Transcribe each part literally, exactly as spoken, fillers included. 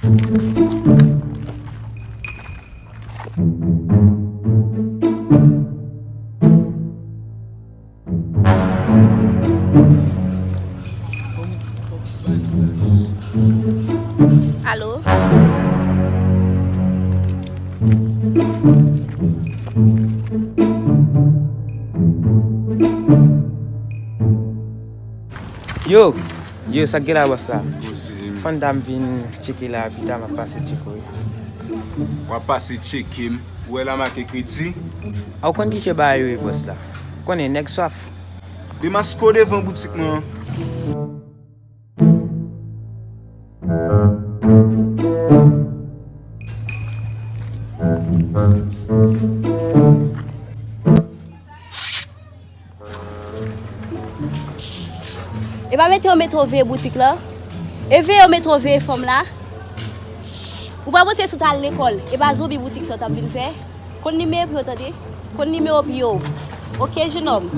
Alo? Yo, yo, sa k gen la, bòs la? Fann dam vin tcheke la, pita m ap pase tcheke w. W ap pase tcheke m? Ou wè la make kredi? A, ou konn ki jan bagay yo ye, bòs la. Konnen, nèg swaf. Demaske w devan boutik mwen an. E pa mete yo mete w veye boutik la? E veye yo mete w veye fanm la? Ou pa panse si w t al lekòl, e pa zonbi boutik sa w t ap vin fè? Konn nimewo pye w, tande? Konn nimewo pye w. Oke, jenòm?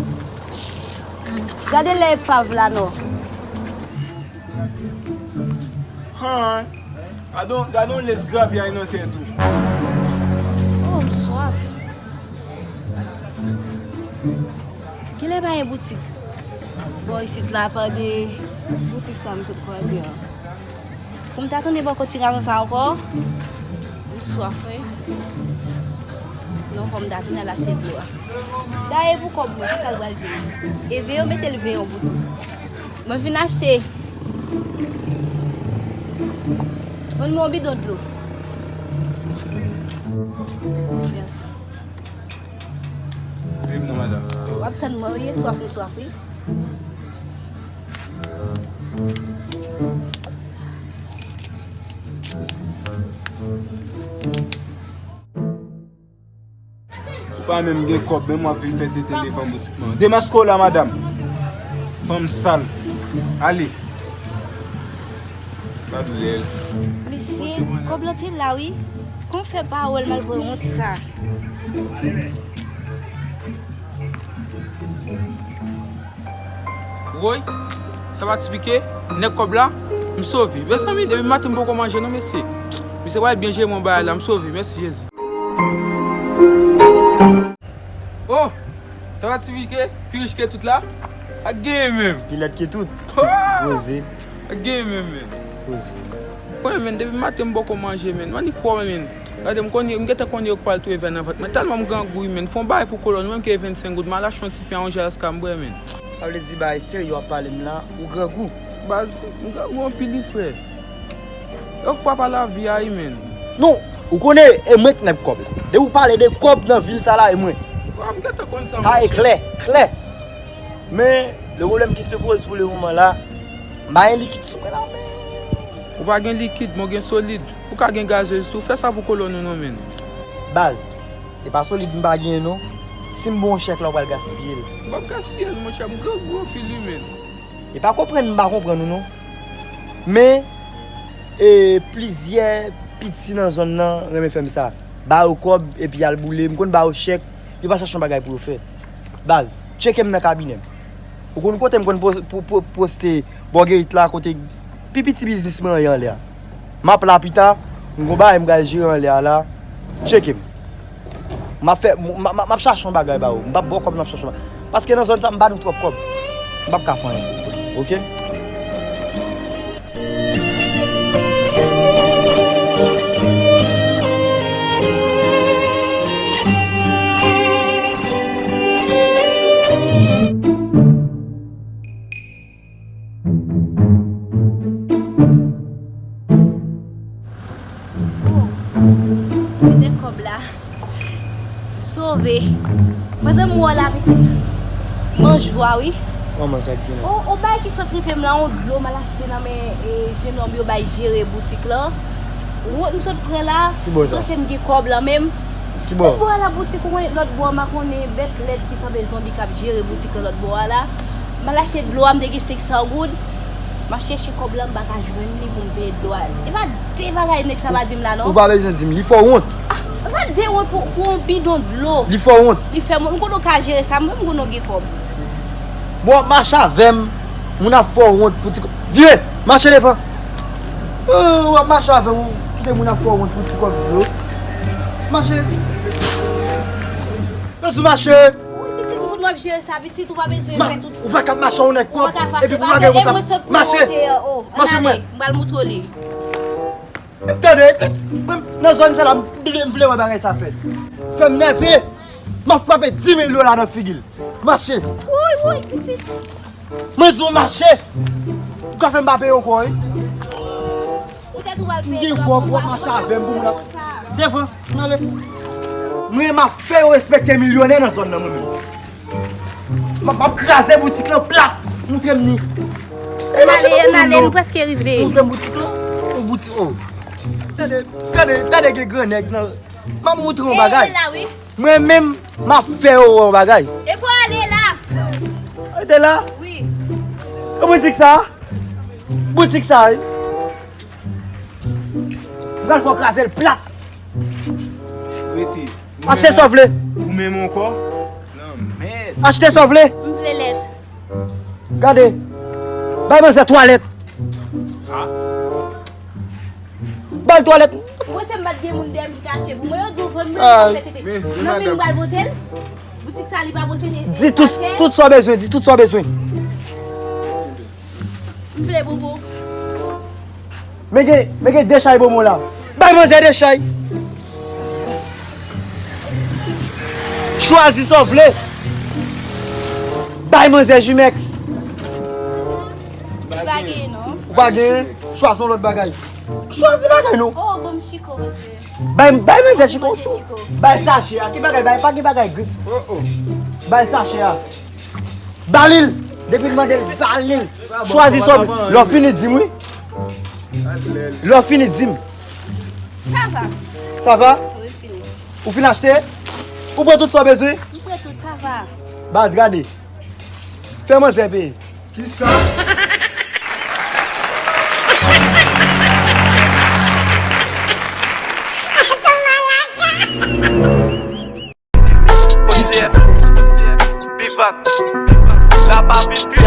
Gade lè epav la, non. Han, gade yon, gade yon lès grapyay nan tèt ou. Oh, m swaf. Kilè pa gen boutik bò isit la, pa de boutik sa m sot kwaze a. Pou m ta tounen bò kote ti gason sa ankò, m swaf, wi. Non, fò m ta tounen al achte dlo a. Dayè, pou kòb mwen, kisa l pral di m? E veye yo mete l veye yon boutik. Mwen vin achte. Mwen mwen yon bidon dlo. Mèsi. Wi, non, madanm. W ap tann mwen, wi, swaf m swaf, wi. Ou pa menm gen kòb, menm w ap vin fè tenten devan boutik mwen. Demaske w la, madanm. Fanm sal. Ale. Gad lè l. Mesye, kòb lan te la, wi. Kòman fè pa wè l, malgre wont sa? Woy, sa pa ti pike? Nèg kòb la, m sove. Mezanmi, depi maten m poko manje non, mesye. Misye pral byen jere mwen bagay la, m sove. Mèsi Jezi. Oh, sa pa ti pike? Pi rich ke tout la? Ak genyen menm. Pi lèd ke tout. Oh! Poze. Ak genyen menm, men. Poze. Wi, men, depi maten m poko manje, men. Mani kwa, men. Gade, m konn yo, m gentan konn yo k pral touye vè nan vant mwen. Tèlman m grangou, wi, men. Fè yon bagay pou kolòn, mwen m gen vennsenk goud, m al achte yon ti pen a yon ji alaska m bwè, men. Sa vle di bagay serye w ap pale m la, ou grangou? Baz, m grangou anpil, wi, frè. Yo k pa pale a vi a, wi, men. Non, ou konnen, e mwen k nèg kòb la. Depi w pale de kòb nan vil sa la, e mwen. Wa, m gentan konn sa, monchè. Sa e klè, klè. Men, le pwoblèm ki se poze pou le moman la, m pa gen likid sou mwen la, men. Ou pa gen likid, men w gen solid. Ou ka gen gazez tou. Fè sa pou kolòn ou non, men. Baz, e pa solid m pa genyen, non. Si m ba w yon chèk la, ou pral gaspiye l. M p ap gaspiye l, monchè. M grangou anpil, wi, men. E pa konprann m pa konprann ou, non. Men, e, plizyè piti nan zòn nan renmen fè m sa. Ba yo kòb, epi y al boule. M konn ba yo chèk, yo pa chache yon bagay pou yo fè. Baz, tcheke m nan kabinè m. Ou konn kote m konn po-, po-, po-, poste bò gate la, kote pi piti biznis mwen an ye anlè a. M ap la pita, m gon bagay m pral jere anlè a la. Tcheke m. M ap fè, m, m, m, m ap chache yon bagay ba ou. M p ap ba w kòb, m ap chache yon bagay. Paske nan zòn sa, m pa nou twòp kòb. M p ap ka fè anyen. Oke? Oh, mete kòb la. Sove. Pandan m wè w la, pitit. Manjwa, wi. Manman, sa k gen la? Oh, oh, bagay ki sot rive m la, yon dlo m al achte nan men, e, jenòm yo bay jere boutik lan. Wont m sot pran la. Ki bò sa? M panse m gen kòb lan menm. Ki bò? Lòt bò a la boutik, ou konnen, lòt bò a, m pa konnen, bèt lèd ki sanble zonbi k ap jere boutik lan lòt bò a la. M al achte dlo a, m te gen senk san goud. M ap chèche kòb la, m pa ka jwenn li pou m peye dlo a. E pa de bagay nèg sa pa di m la, non. Ou pa bezwen di m, li fè w wont. Ah, e pa de wont pou, pou yon bidon dlo. Li fè w wont. Li fè m wont. M konnen w ka jere sa, mwen, m konnen w gen kòb. Bon, w ap mache avè m, moun ap fè w wont pou ti kòb. Vire, mache devan. Oh, w ap mache avè w, kite moun ap fè w wont pou ti kòb dlo. Mache. Yo di w mache. Wi, pitit, moun w ap jere sa, pitit, ou pa bezwen fè tout. Ou pa ka mache yon nèg kòb, epi pou mache konsa. Mache. Mache mwen. M pral moutre w li. Tande, tande, mwen, nan zòn sa la, m vle, m vle wè bagay sa fèt. Fè m nève, m ap frape dis mil dola nan figi l. Mache. Woy, woy, pitit. Mwen di w mache. Ou ka fè m pa peye ankò, wi. Ou tèt ou pral peye. M gen kòb, w ap mache avè m pou moun ap. Devan, m ale. Mwen, m ap fè yo respekte milyonè nan zòn nan, mwen menm. M ap, m ap kraze boutik lan plat. Moutre m ni. E mache nan ale, nou prèske rive. Moutre m boutik lan. Yon boutik, oh. Tande, tande, tande gen gran nèg nan. M ap moutre w yon bagay. Mwen menm, m ap fè yo wè yon bagay. E pou ale la. Rete la? Wi. Yon boutik sa? Boutik sa, wi. M pral fè w kraze l plat. Rete. Achte sa w vle. Ou menm ankò? Lanmèd. Achte sa w vle. M vle lèt. Gade. Bay manzè twa lèt. Bay l twa lèt. Mwen se m pa t gen moun dèyè m ki kache pou mwen. Yo di w vann mwen, ah, nan men m pral pote l. Boutik sa li pa posede. Di tout, tout sa w bezwen, di tout sa w bezwen. M vle bonbon. Men gen, men gen de chay bonbon la. Bay manzè de chay. Chwazi sa w vle. Bay manzè Jumex. Li pa genyen non. Ou pa genyen? Chwazi yon lòt bagay. Chwazi bagay nou. Oh, bon, m chiko, mesye. Bay, bay manzè chiko tou. Bay sachè a. Ki bagay? Bay, pa gen bagay grip. Bay sachè a. Ba li l. Depi l mande l, ba li l. Chwazi sa w vle. Lè w fini, di m wi. Lè w fini, di m. Sa va? Sa va? Wi, fini. Ou fin achte? Ou pran tout sa w bezwen? M pran tout, sa va. Baz, gade. Fè manzè peye. Kisa? Podyè, Bipak, Lapa Bipi,